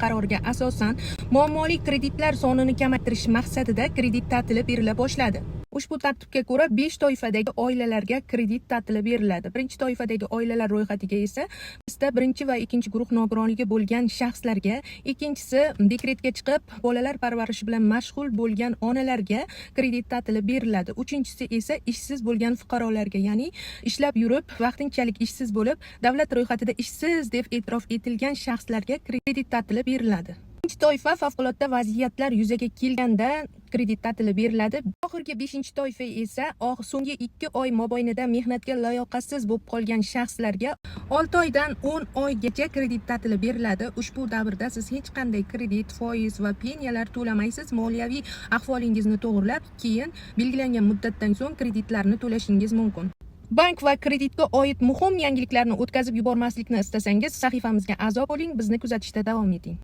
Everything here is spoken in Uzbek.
qaroriga asosan muammoli kreditlar sonini kamaytirish maqsadida kredit ta'tili berila boshladi. Ushbu tartibga ko'ra, 5 toifadagi oilalarga kredit ta'tili beriladi. Birinchi toifadagi oilalar ro'yxatiga esa bizda birinchi va ikkinchi guruh nogironligi bo'lgan shaxslarga, ikkinchisi dekretga chiqib, bolalar parvarishi bilan mashg'ul bo'lgan onalarga kredit ta'tili beriladi. Uchinchisi esa ishsiz bo'lgan fuqarolarga, ya'ni ishlab yurib, vaqtinchalik ishsiz bo'lib, davlat ro'yxatida ishsiz deb e'tirof etilgan shaxslarga kredit ta'tili beriladi. Ikkinchi toifa favqulodda vaziyatlar yuzaga kelganda kredit ta'tili beriladi. Oxirgi beshinchi toifa esa so'nggi 2 oy mobaynida mehnatga layoqatsiz bo'lib qolgan shaxslarga 6 oydan 10 oygacha kredit ta'tili beriladi. Ushbu davrda siz hech qanday kredit, foiz va penyalar to'lamaysiz. Moliyaviy ahvolingizni to'g'irlab, keyin belgilangan muddatdan so'ng kreditlarni to'lashingiz mumkin. Bank va kreditga oid muhim yangiliklarni o'tkazib yubormaslikni istasangiz, sahifamizga a'zo bo'ling, bizni kuzatishda davom eting.